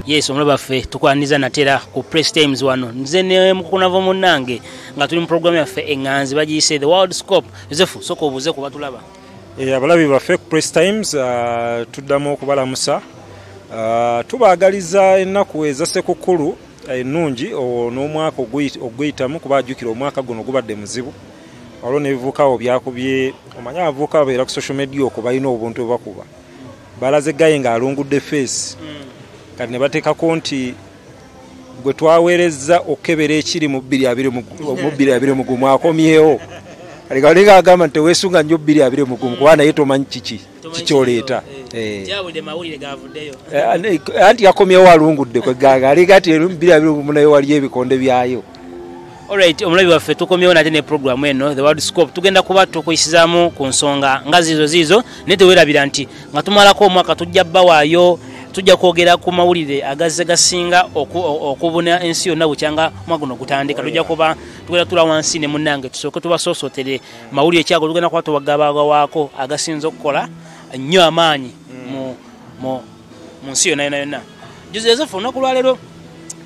Yes, omulabi waffe, tukwaniriza natera ku Press Times wano. Nze ne mukukunavo munnange nga tuli mu programu yaffe eŋŋanzi bagiyise The World Scope. Yosefu, soka obuuze ku batulaba. Abalabi baffe ku Press Times, tuddamu okubalamusa. Tubaagaliza ennaku eza Ssekukulu ennungi n'omwaka oguyitamu, kuba ajjukira omwaka guno gubadde muzibu. Waliwo n'ebivuuka byakubye, omanyi abavubuka babeera ku social media okwo balina obuntu bwe bakuba. Balaze guy ng'alungudde face. Kati ne bateekako nti gwe twaweerezza okukebera ekiri mu 2021 akomyewo. Kati kalinga agamba nti teweesunga nnyo 2021, kuba naye tomanyi kiki kikyoleeta. Kyabulidde mawulire gavuddeyo. Anti yakomyewo alungudde, kweganga alinga nti 2021 naye waliyo ebikonde byayo. Alright, omulabi waffe, tukomyewo nate ne programu eno The World Scope. Tugenda kuba tukuyisizaamu ku nsonga nga zizo zizo, naye teweerabira nti nga tumalako omwaka tujja bbawaayo, tujja kwogera ku mawulire agazze gasinga okubuna ensi yonna bukyanga omwaka guno gutandika. Tujja kuba tugenda tula wansi ne munnange tusooke tubasoosootere mawulire kyago tugenda kuba tubagabawaako agasinze okukola nnyo amaanyi mu nsi yonna yonna yonna. Joseph, olunaku lwaleero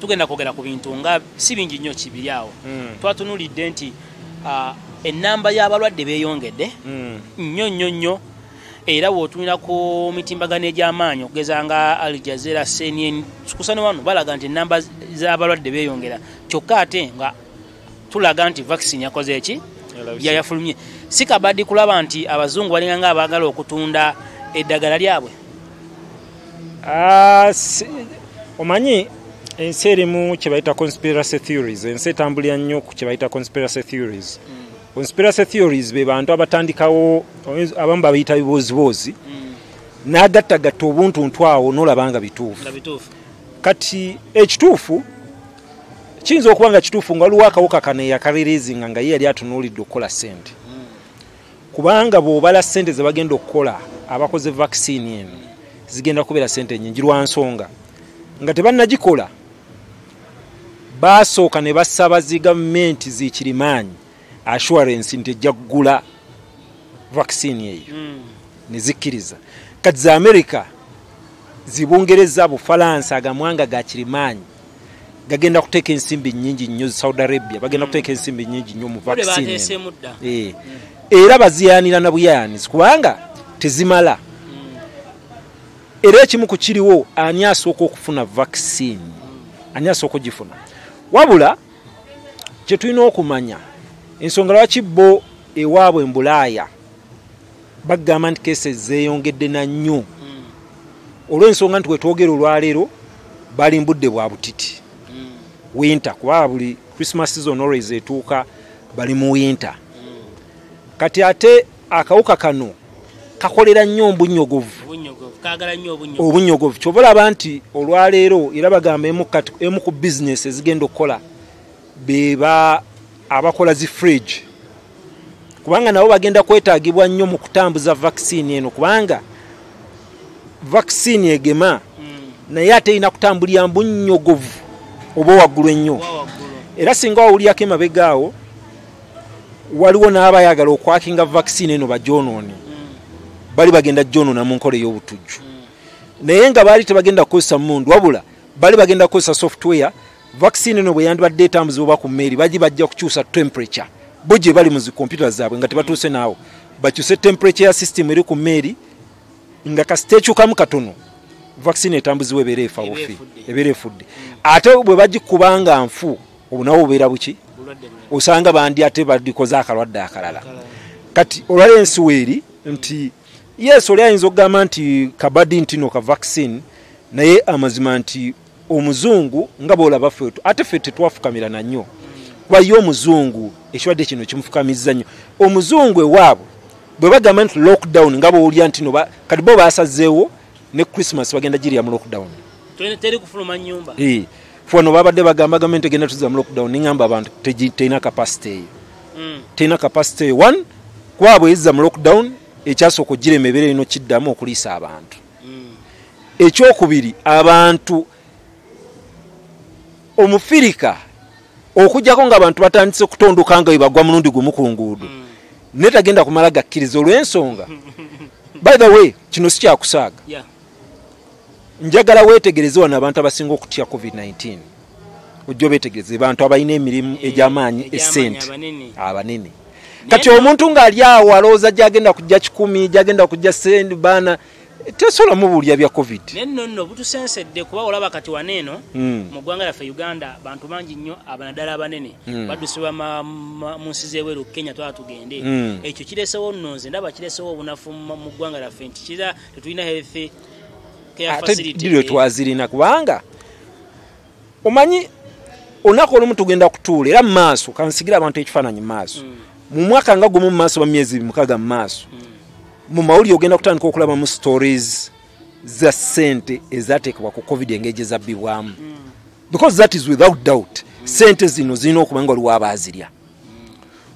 tugenda kwogera ku bintu nga si bingi nnyo, kibiri awo. Twatunulidde nti ennamba y'abalwadde beeyongedde nnyo nnyo nnyo, era bw'otunula ku mitimbagano egy'amaanyi okugeza nga Al Jazeera, CNN, kusane wano balaga nti ennamba z'abalwadde beeyongera, kyokka ate nga tulaga nti vaccine yakoze eki, yayafulumye. Si kabaddi kulaba nti abazungu balinga nga abaagala okutunda eddagala lyabwe? Omanyi ensi erimu kye bayita conspiracy theories. Ensi etambulira nnyo ku kye bayita conspiracy theories. Conspiracy theories be bantu abatandikawo, abamu babayita bibooziboozi, n'agattagatta obuntuntu awo n'olaba nga bituufu. Nga bituufu. Kati ekituufu kiyinza okuba nga kituufu nga waliwo akawuka kano eyakareleasinga nga ye yali atunuulidde okukola ssente, kubanga bw'obala ssente ze bagenda okukola abakoze vaccine eno, zigenda kubeera ssente nnyingi, lwa nsonga nga tebannagikola basooka ne basaba zi gavumenti zikirimaanyi assurance nti ejja kugula vaccine eyo, ne zikkiriza. Kati za America, zibungereza, Bufalansa, agamwanga ga kirimaanyi gagenda kuteeka ensimbi nnyingi nnyo. Saudi Arabia bagenda kuteeka ensimbi nnyingi nnyo mu Bale vaccine eno. Bateeseemu dda. Era baziyaanira na buyaanizi kubanga tezimala. Era ekimu ku kiriwo, ani asooka okufuna vaccine, ani asooka ogifuna? Wabula kye tulina okumanya, ensonga lwaki bo ewaabwe mu Bulaaya bagamba nti cases zeeyongedde na nnyo, olw'ensonga nti wetwogera olwaleero bali mu budde bwa butiti, winter, kuba buli Christmas season always etuuka bali mu winter. Kati ate akawuka kano kakolera nnyo obunnyogovu. Obunyogovu, kaagala nnyo obunyogovu. Obunyogovu. Kyova olaba nti olwaleero era bagamba emu ku bizinesi ezigenda okukola beba abakola zi fridge, kubanga nabo bagenda kwetaagibwa nnyo mu kutambuza vaccine eno, kubanga vaccine egema, naye ate erina kutambulira mbunyogovu oba waggulu ennyo. Oba waggulu. Era singa wawulyako emabega awo, waliwo n'abayagala okwackinga vaccine eno bagyonoone. Bali bagenda gyonoona mu nkola ey'obutujju, naye nga baali tebagenda kukozesa mundu, wabula bali bagenda kukozesa software. Vaccine eno bwe yandibadde etambuzibwa ku mmeeri, bagi bajja kukyusa temperature bo gye bali mu zi kompyuta zaabwe nga tebatuuse naawo, bakyuse temperature ya system eri ku mmeeri, nga kasita ekyukamu katono, vaccine etambuzibwa ebeera efa Eba bufi. efudde. Ebeera efudde. Ate bwe bagikuba nga nfu, obunawo bubeera buki? Bulwadde bulala. Osanga bandi ate badikoze akalwadde akalala. Akalala. Kati olwala ensi weeri nti yes, oli ayinza okugamba nti kabadi nti no ka vaccine, naye amazima nti omuzungu nga bwolaba ffe, ate ffe tetwafukamira na nnyo, kuba ye omuzungu ekirwadde kino kimufukamizza nnyo. Omuzungu ewaabwe bwe bagamba nti lockdown, nga bwowulira nti no kati bo basazeewo ne Christmas bagenda girya mu lockdown. Teri kufuluma nyumba. Fe wano babadde bagamba gavumenti egenda tuzza mu lockdown, neŋŋamba abantu terina capacity eyo. Terina capacity eyo, one, kuba bweyizza mu lockdown, ekyasooka ogirema ebeera erina okiddamu okuliisa abantu. Ekyokubiri, abantu omufirika okugjako ng'abantu batandise kutondoka nga webagwa mulundi gumu ku nguudo, naye tagenda kumala gakkiriza olw'ensonga. By the way, kino si kyakusaaga. Njagala weetegereze wano abantu abasinga okutya COVID-19, ojja obeetegereze bantu abalina emirimu egy'amaanyi, esente, abanene. Kati omuntu ng'ali awo alowooza gyagenda kujja 100, gyagenda kujja sente, baana tesobola mubuulira bya COVID. Naye nno butusensedde, kuba olaba kati waneeno mu ggwanga lyaffe Uganda bantu bangi nnyo, abanaddala abanene, baddusibwa mu nsi z'ebweru, Kenya, twala tugende. Ekyo kiresewo nno, nze ndaba kiresewo obunafu mu ggwanga lyaffe, nti kira tetulina health care facility. Diro twazirina, kubanga omanyi olunaku olumu tugenda kutuula era mu maaso, kansigira abantu ekifaananyi mu maaso, mu mwaka nga gumu mu maaso, ba myezi 6 mu maaso, mu mawulire ogenda kutandika okulabamu stories za ssente ezateekebwa ku COVID, engeri gye zabbibwamu, because that is without doubt sente zino zirina okuba nga waliwo abaazirya.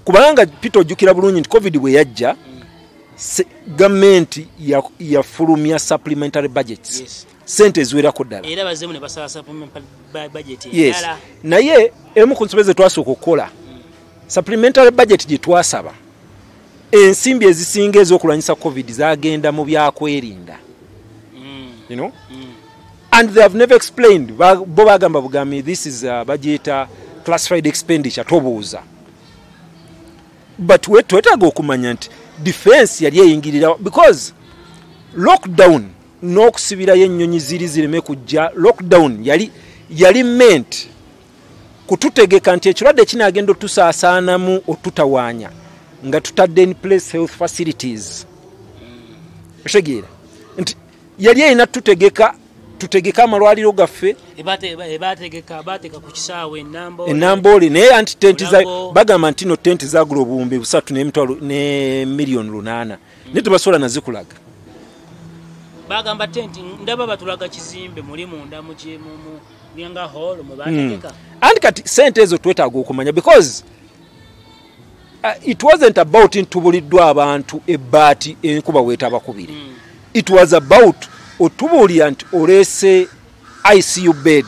Kubanga Peter, ojjukira bulungi nti COVID bwe yajja, gavumenti yafulumya supplementary budgets, sente eziwerako ddala. Era bazzeemu ne basaba supplementary budget. Yes, naye emu ku nsobe ze twasooka okukola, supplementary budget gye twasaba, ensimbi ezisinga ez'okulwanyisa COVID zagenda mu byakwerinda. And they have never explained. Bo bagamba bugambi this is bagiyita classified expenditure, tobuuza. But we twetaaga okumanya nti defense yali eyingirira, because lockdown n'okusibirayo ennyonyi ziri zireme kujja, lockdown yali meant kututegeka nti ekirwadde kinaagenda otusaasaanamu, otutawaanya nga tutadde in place health facilities. Otegeera nti yali erina tutegeka, tutegeke amalwaliro gaffe. Bategeka, bateeka ku kisaawe enambo. Enamboole, naye anti tenti za bagamba nti no tenti zagula 3,000 n'emitwalo ne miliyoni 800, naye tebasobola nazikulaga. Bagamba tenti, ndaba batulaga kizimbe muli munda mu nga hall mwe bategeka. Anti kati sente ezo twetaaga okumanya, because it wasn't about ntubuliddwa abantu ebbaati enkuba weetabakubiri. It was about otubuulira nti oleese ICU bed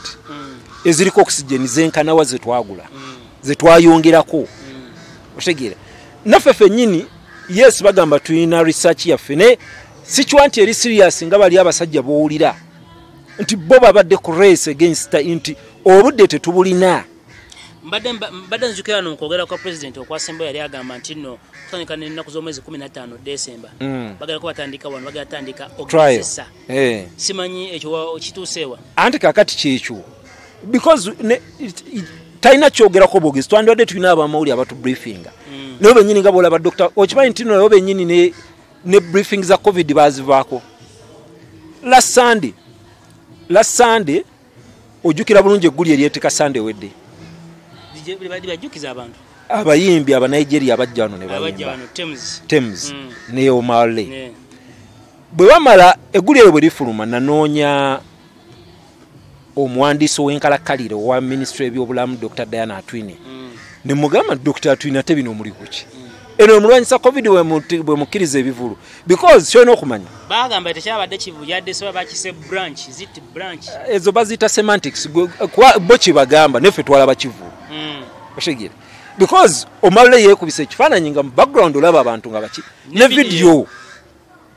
eziriko oxygen zenkanawa zetwagula, zetwayongerako. Otegeera naffe ffennyini, yes, bagamba tulina research yaffe, naye sikwa nti eri serious nga bali abasajja b'owulira nti bo babadde ku race against, nti obudde tetubulina. Mbadde nzijukira wano nkwogera kwa president okwasemba, yali agamba nti nno kutandika n'ennaku z'omwezi 15 December bagala ko batandika wano, bagala tandika trial okugezesa. Simanyi ekyo kituuseewa. Anti kakati kyekyo, because talina kyogerako bwogezi, twandibadde tulina abamawulire abatubriefinga, naye bennyini nga bwolaba doctor, okimanyi nti nabo bennyini ne briefing za COVID bazivaako. Last Sunday, ojjukira bulungi egguli eryetika Sunday wedde. Bajjukiza abantu. Abayimbi Abanigeria abajja wano ne abajja bayimba wano Tems. Tems ne Omah Lay. Bwe bamala egguli eryo bwe lifuluma, nanoonya omuwandiisi ow'enkalakkalira owa minisitule y'ebyobulamu, Dr Diana Atwine, ne mugamba nti Dr Atwine, ate bino omuli kuki? Eno emulwanyisa COVID bwe mukkiriza ebivulu, because kyolina okumanya bagamba tekyabadde kivu, yadde soba bakise branch zit branch. Ezo baziyita semantics. Bo kyebagamba, neffe twalaba kivulu. Otegeera, because Omah Lay yeekubisa ekifaananyi nga mu background olaba abantu nga baki ne ne video.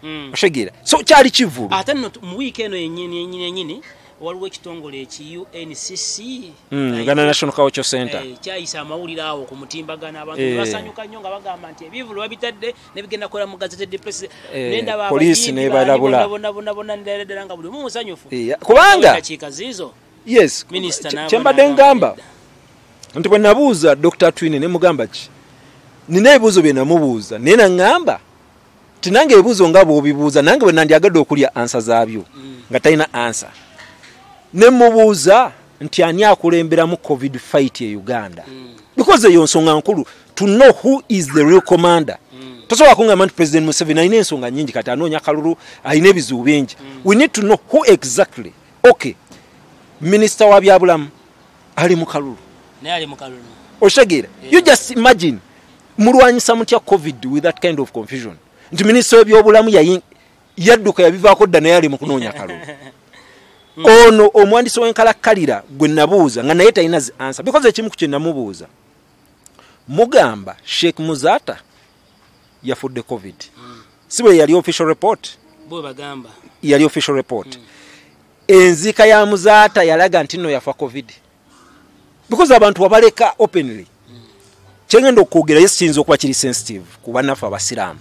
Video. Otegeera, so kyali kivulu. Ate nno mu wiiki eno yennyini yennyini yennyini waliwo ekitongole eki UNCC, Uganda National Culture Center. Kyayisa amawulire awo ku mutimbagano, abantu ne basanyuka nnyo nga bagamba nti ebivulu babitadde nebigenda kukola mu gazetted press. Nendaba poliisi abayimbi nebalabula. bali bonna bonna bonna ddala ddala nga buli omu musanyufu. Kubanga dakiika ziizo yes, minisita kyembadde ngamba nti bwe nabuuza Dr Twine ne mugamba ki, nina ebibuuzo bye namubuuza, naye naŋŋamba ti nange ebibuuzo nga bw'obibuuza nange bwe nandyagadde okulya answer zaabyo, nga talina answer. Ne mubuuza nti ani akulemberamu COVID fight e Uganda, because eyo nsonga nkulu to know who is the real commander. Tosobola kuŋŋamba nti President Museveni alina ensonga nnyingi, kati anoonya kalulu, alina ebizibu bingi. We need to know who exactly. Okay, minisita wa byabulamu ali mu kalulu. Naye ali mu kalulu. Okitegeera? You just imagine, mulwanyisa mutya COVID with that kind of confusion, nti minisita w'ebyobulamu yadduka yabivaako dda, naye ali mu kunoonya kalulu. Ono omuwandiisi w'enkalakkalira gwe nabuuza nga naye talina zi answer, because ekimu ku kye namubuuza, mugamba Sheikh Muzata yafudde COVID, si bwe yali official report? Bwe bagamba. Yali official report. Enziika ya Muzaata yalaga nti nno yafa COVID, because abantu wabaleka openly. Kyengenda okwogera, yes, kiyinza okuba kiri sensitive ku bannaffe abasiraamu,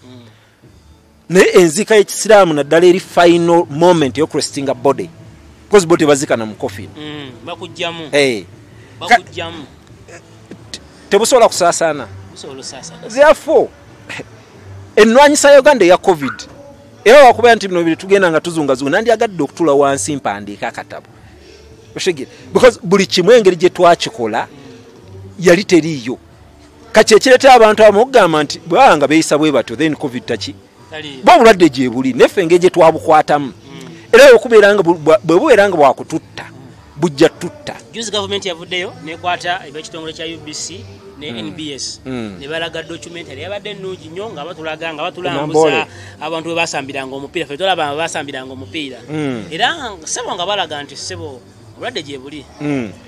naye enziika y'ekisiraamu, naddala eri final moment y'okurestinga body, because bo tebazikana mu coffin. Bakugjamu. Hey. Bakugjamu. Tebusobola kusaasaana. Busobola osaasaana. Therefore, ennwanyisa ya Uganda eya COVID, era wakubeera nti bino biri tugenda nga tuzungazunga, nandyagadde okutula wansi mpandiika akatabo. Oshegere, because buli kimu engeri gye twakikola yali teriiyo. Kati ekireetera abantu abamu okugamba nti bwe baba nga beeyisa bwe batyo, then COVID taki. Tali. Bo obulwadde gye buli, neffe engeri gye twabukwatamu, era okubeera nga bwe bubeera nga bwakututta, bujja tutta. Juzi gavumenti yavuddeyo nekwata ebekitongole kya UBC ne NBS, ne balaga documentary yabadde ennungi nnyo, nga batulaga nga batulambuza Enamboole. abantu bwe basambiranga omupiira. Ffe tolaba nga basambiranga omupiira. Era sebo nga balaga nti sebo obulwadde gye buli.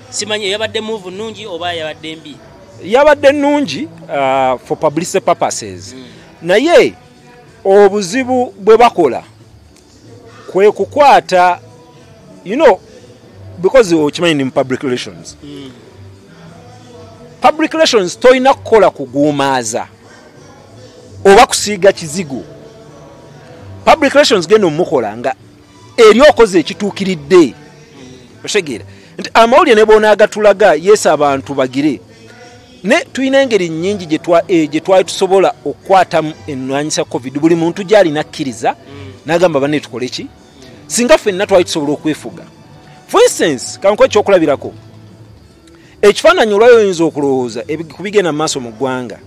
Simanyi yabadde move nnungi oba yabadde mbi. Yabadde nnungi for publicity purposes, naye obuzibu bwe bakola kwe kukwata, because okimanyi ni mu public relations. Public relations tolina kukola kuguumaaza oba kusiiga kizigo. Public relations genda omukola nga eri okoze ekituukiridde. Otegeera nti amawulire ne bonaagatulaga, yes, abantu bagire, ne tulina engeri nnyingi gye twali tusobola okukwatamu ennwanyisa COVID. Buli muntu gy'alina akkiriza n'agamba, "Banne, tukole ki?" Singa ffenna twali tusobola okwefuga. For instance, kankuwe ekyokulabirako, ekifaananyi olwayo oyinza okulowooza ku bigenda mu maaso mu ggwanga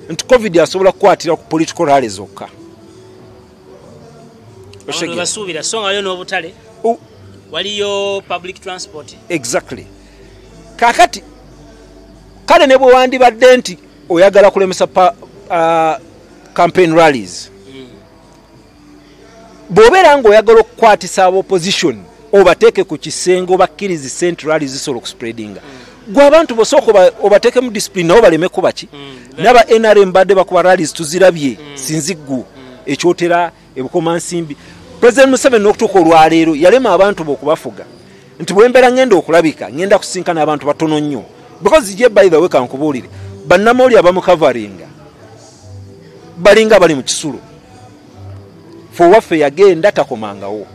nti COVID asobola kukwatira ku political rally zokka. Abantu Otegeera? basuubira, so nga waliyo n'obutale, waliyo public transport. Exactly. Kakati kale ne bwe wandibadde nti oyagala kulemesa campaign rallies, bw'obeera ng'oyagala okukwatisa aba opposition obateeke ku kisenge, obakkirize nti rally zisobola okuspreadinga, gwe abantu bosooka obateekemu discipline nabo baleme kuba ki. N'aba NRM badde bakuba rallies, tuzirabye, sinziggu ekyotera ebukomansimbi. President Museveni n'okutuuka olwaleero yalema abantu be okubafuga, nti bwe mbeera ngenda okulabika ngenda kusinkana abantu batono nnyo, because ye, by the way, kankubuulire, bannamawulire abamukavaringa balinga bali mu kisulo. Fe owaffe yagenda takomangawo.